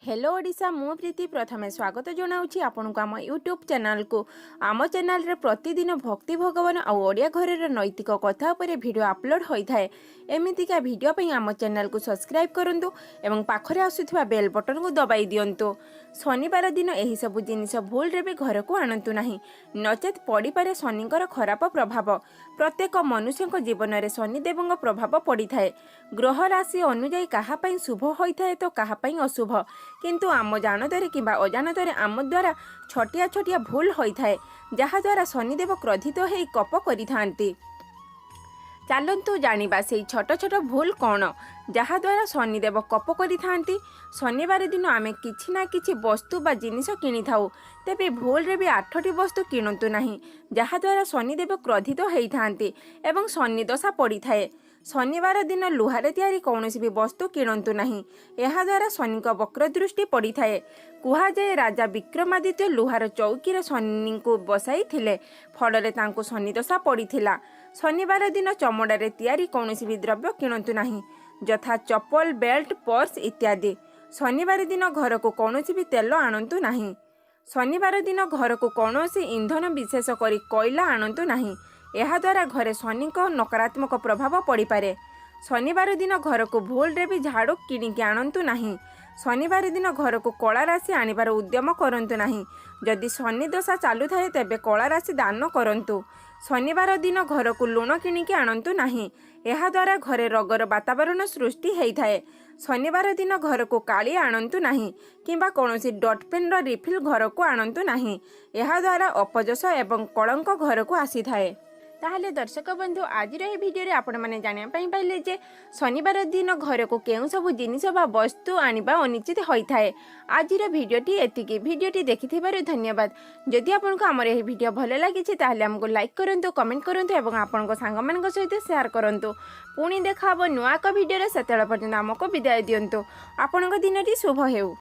Hello Odisha, ମୁଁ ପ୍ରୀତି ପ୍ରଥମେ ସ୍ୱାଗତ ଜଣାଉଛି ଆପଣଙ୍କୁ ଆମ ୟୁଟ୍ୟୁବ୍ ଚ୍ୟାନେଲକୁ। ଆମ ଚ୍ୟାନେଲରେ ପ୍ରତିଦିନ ଭକ୍ତି, ଭଗବାନ ଆଉ ଓଡ଼ିଆ ଘରର ନୈତିକ କଥା ଉପରେ ଭିଡ଼ିଓ ଅପଲୋଡ଼ ହୋଇଥାଏ। ଏମିତିକା ଭିଡ଼ିଓ ପାଇଁ ଆମ ଚ୍ୟାନେଲକୁ ସବସ୍କ୍ରାଇବ୍ କରନ୍ତୁ ଏବଂ ପାଖରେ ଆସୁଥିବା ବେଲ୍ ବଟନକୁ ଦବାଇ ଦିଅନ୍ତୁ। ଶନିବାର ଦିନ ଏହିସବୁ ଜିନିଷ ଭୁଲରେ ବି ଘରକୁ ଆଣନ୍ତୁ ନାହିଁ, ନଚେତ୍ ପଡ଼ିପାରେ ଶନିଙ୍କର ଖରାପ ପ୍ରଭାବ। ପ୍ରତ୍ୟେକ ମନୁଷ୍ୟଙ୍କ ଜୀବନରେ ଶନିଦେବଙ୍କ ପ୍ରଭାବ ପଡ଼ିଥାଏ। ଗ୍ରହ ରାଶି ଅନୁଯାୟୀ କାହା ପାଇଁ ଶୁଭ ହୋଇଥାଏ ତ କାହା ପାଇଁ ଅଶୁଭ। କିନ୍ତୁ ଆମ ଜାଣତରେ କିମ୍ବା ଅଜାଣତରେ ଆମ ଦ୍ୱାରା ଛୋଟିଆ ଛୋଟିଆ ଭୁଲ ହୋଇଥାଏ, ଯାହାଦ୍ୱାରା ଶନିଦେବ କ୍ରୋଧିତ ହେଇ କୋପ କରିଥାନ୍ତି। ଚାଲନ୍ତୁ ଜାଣିବା ସେଇ ଛୋଟ ଛୋଟ ଭୁଲ କ'ଣ, ଯାହାଦ୍ୱାରା ଶନିଦେବ କୋପ କରିଥାନ୍ତି। ଶନିବାର ଦିନ ଆମେ କିଛି ନା କିଛି ବସ୍ତୁ ବା ଜିନିଷ କିଣିଥାଉ। ତେବେ ଭୁଲରେ ବି ଆଠଟି ବସ୍ତୁ କିଣନ୍ତୁ ନାହିଁ, ଯାହାଦ୍ୱାରା ଶନିଦେବ କ୍ରୋଧିତ ହେଇଥାନ୍ତି ଏବଂ ଶନିଦଶା ପଡ଼ିଥାଏ। ଶନିବାର ଦିନ ଲୁହାରେ ତିଆରି କୌଣସି ବି ବସ୍ତୁ କିଣନ୍ତୁ ନାହିଁ। ଏହାଦ୍ୱାରା ଶନିଙ୍କ ବକ୍ର ଦୃଷ୍ଟି ପଡ଼ିଥାଏ। କୁହାଯାଏ, ରାଜା ବିକ୍ରମାଦିତ୍ୟ ଲୁହାର ଚୌକିରେ ଶନିଙ୍କୁ ବସାଇଥିଲେ, ଫଳରେ ତାଙ୍କୁ ଶନିଦଶା ପଡ଼ିଥିଲା। ଶନିବାର ଦିନ ଚମଡ଼ାରେ ତିଆରି କୌଣସି ବି ଦ୍ରବ୍ୟ କିଣନ୍ତୁ ନାହିଁ, ଯଥା ଚପଲ, ବେଲ୍ଟ, ପର୍ସ ଇତ୍ୟାଦି। ଶନିବାର ଦିନ ଘରକୁ କୌଣସି ବି ତେଲ ଆଣନ୍ତୁ ନାହିଁ। ଶନିବାର ଦିନ ଘରକୁ କୌଣସି ଇନ୍ଧନ, ବିଶେଷ କରି କୋଇଲା ଆଣନ୍ତୁ ନାହିଁ। ଏହାଦ୍ୱାରା ଘରେ ଶନିଙ୍କ ନକାରାତ୍ମକ ପ୍ରଭାବ ପଡ଼ିପାରେ। ଶନିବାର ଦିନ ଘରକୁ ଭୁଲରେ ବି ଝାଡ଼ୁ କିଣିକି ଆଣନ୍ତୁ ନାହିଁ। ଶନିବାର ଦିନ ଘରକୁ କଳା ରାଶି ଆଣିବାର ଉଦ୍ୟମ କରନ୍ତୁ ନାହିଁ। ଯଦି ଶନି ଦଶା ଚାଲୁଥାଏ, ତେବେ କଳା ରାଶି ଦାନ କରନ୍ତୁ। ଶନିବାର ଦିନ ଘରକୁ ଲୁଣ କିଣିକି ଆଣନ୍ତୁ ନାହିଁ। ଏହାଦ୍ୱାରା ଘରେ ରୋଗର ବାତାବରଣ ସୃଷ୍ଟି ହେଇଥାଏ। ଶନିବାର ଦିନ ଘରକୁ କାଳି ଆଣନ୍ତୁ ନାହିଁ କିମ୍ବା କୌଣସି ଡଟ୍ ପେନ୍ର ରିଫିଲ୍ ଘରକୁ ଆଣନ୍ତୁ ନାହିଁ। ଏହାଦ୍ୱାରା ଅପଯଶ ଏବଂ କଳଙ୍କ ଘରକୁ ଆସିଥାଏ। ତାହେଲେ ଦର୍ଶକ ବନ୍ଧୁ, ଆଜିର ଏହି ଭିଡ଼ିଓରେ ଆପଣମାନେ ଜାଣିବା ପାଇଁ ପାଇଲେ ଯେ ଶନିବାର ଦିନ ଘରକୁ କେଉଁ ସବୁ ଜିନିଷ ବା ବସ୍ତୁ ଆଣିବା ଅନୁଚିତ ହୋଇଥାଏ। ଆଜିର ଭିଡ଼ିଓଟି ଏତିକି। ଭିଡ଼ିଓଟି ଦେଖିଥିବାରୁ ଧନ୍ୟବାଦ। ଯଦି ଆପଣଙ୍କୁ ଆମର ଏହି ଭିଡ଼ିଓ ଭଲ ଲାଗିଛି, ତାହେଲେ ଆମକୁ ଲାଇକ୍ କରନ୍ତୁ, କମେଣ୍ଟ କରନ୍ତୁ ଏବଂ ଆପଣଙ୍କ ସାଙ୍ଗମାନଙ୍କ ସହିତ ସେୟାର କରନ୍ତୁ। ପୁଣି ଦେଖା ହେବ ନୂଆ ଏକ ଭିଡ଼ିଓରେ। ସେତେବେଳେ ପର୍ଯ୍ୟନ୍ତ ଆମକୁ ବିଦାୟ ଦିଅନ୍ତୁ। ଆପଣଙ୍କ ଦିନଟି ଶୁଭ ହେଉ।